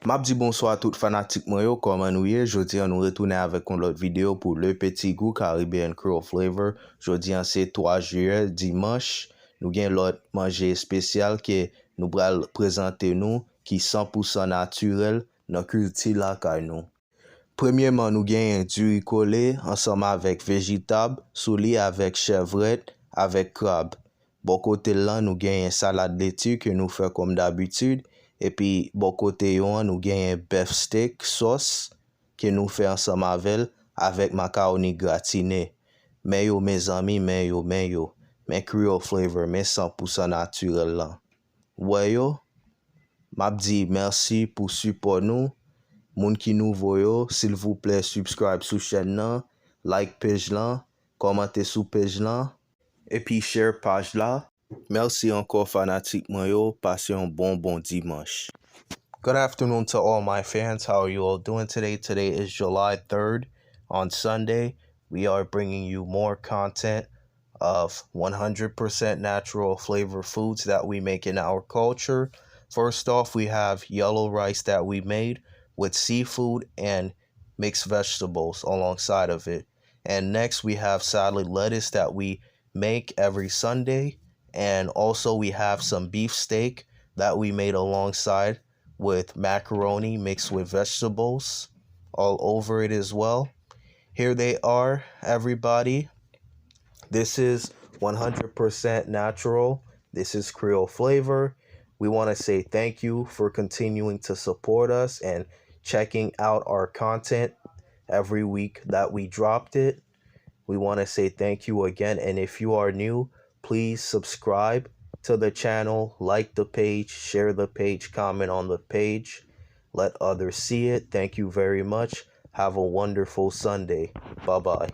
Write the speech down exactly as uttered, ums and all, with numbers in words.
M ap di bonswa tout fanatik mwen yo, kòman nou ye? Jodi a nou retounen avèk yon lòt videyo pou Le Petit Goût Caribbean Creole Flavor. Jodi a se twa jiyè, dimanch. Nou gen lòt manje espesyal ke nou pral prezante nou ki san pou san natirèl nan kilti lakay nou. Premyèman, nou genyen diri kole ansanm avèk vejitab sou li avèk chèvrèt, avèk krab. Bò kote l lan, nou genyen salad leti ke nou fè kòm dabitid. Epi bò kote yo an, nou genyen bèf steak sòs ke nou fè ansanm avè l, avèk makawoni gratine. Men yo, mezanmi, men yo, men yo. Men Creole Flavor, men san pou san natirèl lan. Wè yo, m ap di mèsi pou sipò nou. Moun ki nouvo yo, silvouplè, subscribe sou chèn nan, like page lan, kòmante sou page lan, epi share page la. Mèsi ankò fanatik mwen yo, pase yon bon, bon dimanch. Good afternoon to all my fans. How are you all doing today? Today is July third. On Sunday, we are bringing you more content of one hundred percent natural flavor foods that we make in our culture. First off, we have yellow rice that we made with seafood and mixed vegetables alongside of it. And next, we have salad lettuce that we make every Sunday. And also, we have some beef steak that we made alongside with macaroni mixed with vegetables all over it as well. Here they are, everybody. This is one hundred percent natural. This is Creole Flavor. We want to say thank you for continuing to support us and checking out our content every week that we dropped it. We want to say thank you again. And if you are new, please subscribe to the channel, like the page, share the page, comment on the page. Let others see it. Thank you very much. Have a wonderful Sunday. Bye bye.